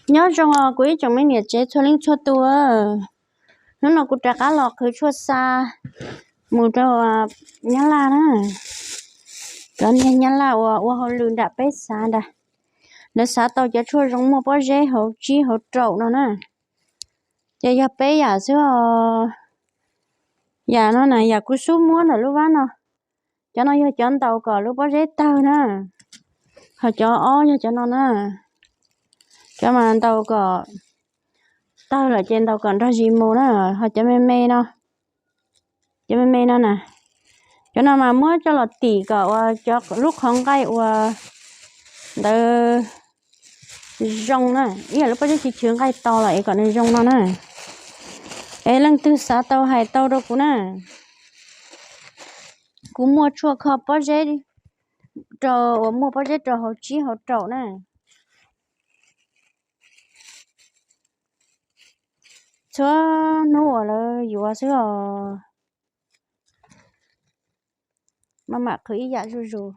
Nyob zoo os kuv ib tsoom me niam tsev txhua leej txhua tus. Hnub no kuv rov qab los qhwv tshuaj xa mus rau Nyab Laj na. Cov niag Nyab Laj uas ua hauj lwm nram peb xav ntag, lawv xav tau cov tshuaj zoo muaj pob zeb hauv tsib hauv raum no na. Ces yog peb yam xwb os. Yam no na yam kuv xub muab ntawm lub vab no. Cov no yog cov ntaus kom lub pob zeb tawg na. Ho cov ob yog cov no na. Cov mas ntaus kom tawg lawm ces ntaus kom nrog zis mus na. Ho cov me me no, cov me me no na, cov no mas muab coj los tim kom ua cov lub qhov nqaij ua ntawd zoo na. Ib yam lub pob zeb chwv chwv nqaij to los es kom nws zoo no na. Es leej twg xav tau hais tau rau kuv na. Kuv muaj tshuaj kho pob zeb rau uas muaj pob zeb rau hauv tsib hauv raum na. Txhua hnub uas lawv yuav xwb os. Maj mam qhwv ib yam zuj zus.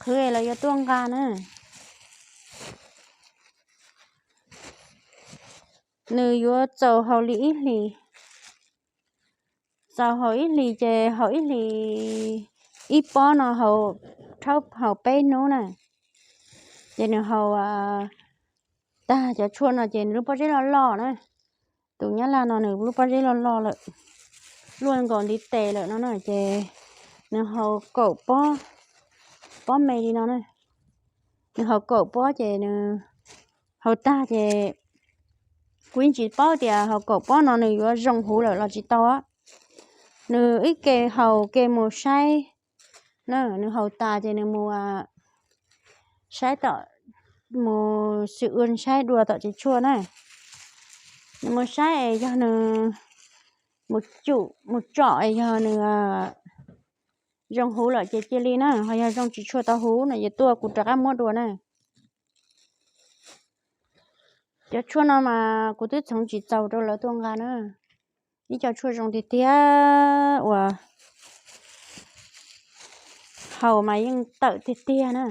Qhwv los yuav tuaj nqa na. Nws yuav txaus haus li ib hlis. Txaus haus ib hlis ces haus ib hlis, ib pob no haus, rhaub haus peb hnub na. Ces nws haus tag cov tshuaj no ces nws lub pob zeb loj loj na. Tus Nyab Laj no nws lub pob zeb loj loj lawm, luaj nkaus ntiv tes lawm no na ces nws haus kaum pob, pob me li no na. Nws haus kaum pob ces nws haus tag ces kuv yeej tsis paub tias haus kaum pob no nws yuav zoo huv lawm los tsis tau. Nws ib ke haus ke mus saib na, nws haus tas ces nws mus saib tom, mus xwm ua saib dua tom tsev tshuaj na. Nws mus saib es yog nws, mus cum mus tsom es yog nws zoo huv lawm ces cia li na, ho yog zoo tsis tshua tau huv no ces tuaj kuv rov qab muab dua na. Cov tshuaj no mas kuv twb txhoov tsis txaus rau lawv tuaj nqa na. Ib co tshuaj zoo tiag tiag uas haus mas yeej tawm tiag tiag na.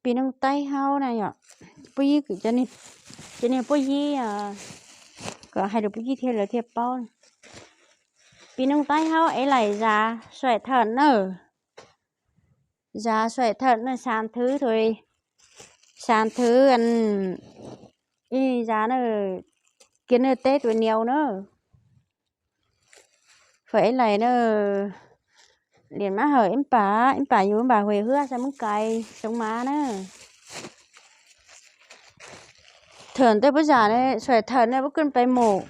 Pis noog taib haub na yom, puab yib, cov niag puab yib, kom hais rau puab yib thiab lawv thiaj paub. Pis noog taib haub ev laim zas suaim thawm na, zas suaim thawm na xas thwv thaum, xas thwv ib zas na, kiav naj teb tus niam na. Fawm ev laim na, liam mab hawm ib pam, ib pam yus ib pam huam hwb xav muab kais xyoo mas na. Thawm ntej puab zam ne, suaim thawm ne puab kwj peb mus,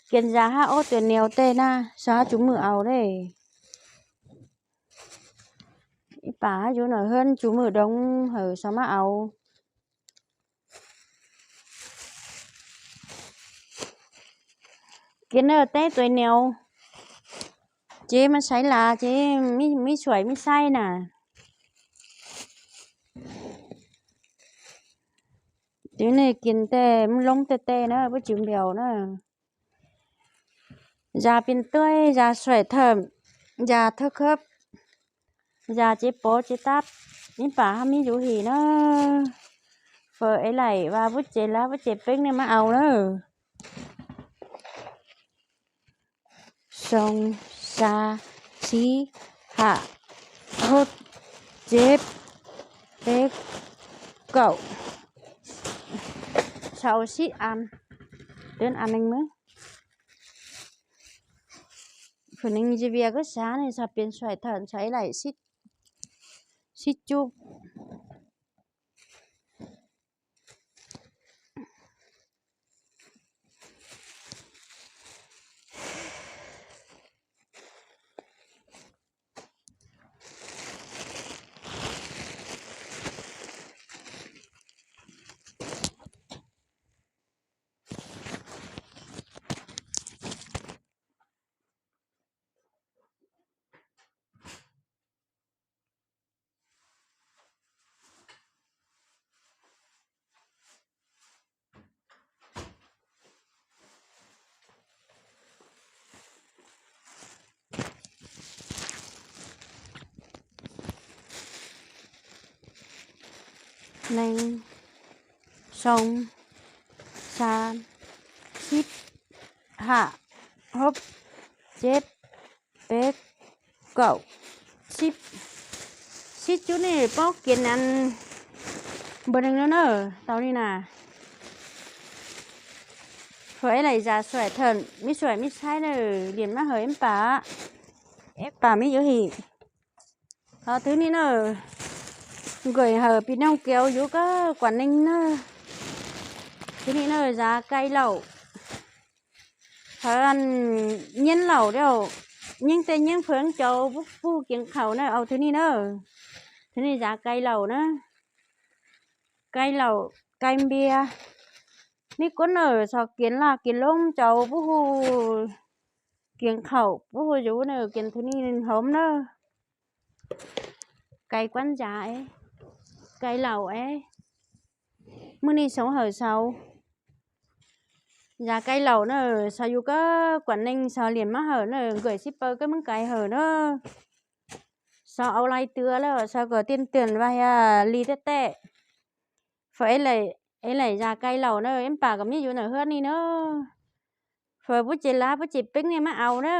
kiav zas hab ob tus niam tej na, xav hab tsum mwm aus le. Ib pam hab yus na hab tsum mwm doov hawm xav mab aus. Kiav naj teb tus niam, ces mas saib las ces mib suaim mib saib na. Twb nej kiav tej mub loob tej tej na puab tsum npiaus na. Zas pis tuaj, zas suaim thawm, zas thawb khawb, zas cev pov cev tab, ib pam hab mib yuv him na. Fawm ev laim vas puab cev lab puab cev peeb nej mab aus na. Xyoo, xya, tsib, ham, hub, ceb, peb, kaum, sau sib as, teb as neeg na. Fwm neeg zis vias kuj xav ne, xav pias suaim thawm xav ev laim sib cub. Nees, xoo, xaas, sib, ham, hop, ceb, peb, kaum, sib. Sib cub nej paub kiav nas npaum neeg no na, tau li na. Fo eb laim zas xuaim thawm mib xuaim mib saib na, liam mab hawm eb pam, eb pam mib yuav him. Ho thwv ni na, nkaim hawm pis noog kiav yuav koj kuam neeg na. Thwv ni na, zas kai laum, hawv nyiab laum, nyiab tej nyiab pheev cau pub pug kiav qhaum na, au thwv ni na. Thwv ni zas kai laum na, kai laum, kai npias, mib kuab nawm txhos kiav laj kiav loob cau pub hu kiav qhaum pub hu yuv na, kiav thwv ni hauv na. Kai kuab zas, kai laum es, muaj neeg xauv hawm xauv. Zas kai laum na, xav yus koj kuam neeg xav liam mab hawm na, nkaim sib paw koj muab kai hawm na. Xav au lai tw lawm, xav kom tiaj twm vas yas li tej tej. Fo eb laim zas kai laum na, eb pam kom mib yuav ntawm hwb ni na. Fo puab ces lab puab ces peeb nej mab au na.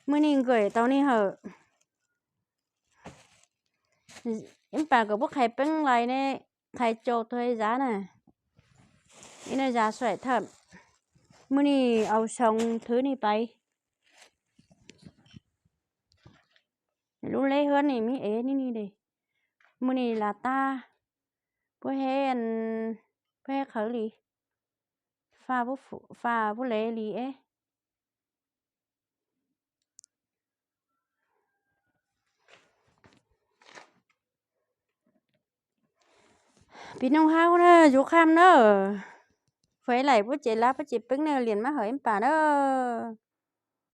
Muaj neeg nkaim tau nej hawm. Eb pam kom puab qhais peeb lais ne, qhais cau tuag zas na. Ib no zas xuaim thawm, muaj neeg au xoo thwv ni pais. Lub leb hwb ni mib ev ni ni de, muaj neeg las tag, puab he, puab he qhawv li, fa puab lev li eb. Pis noog hab na, yus qham na. Fo eb laim puab ces lab puab ces peeb na, liam mab hawm eb pam na.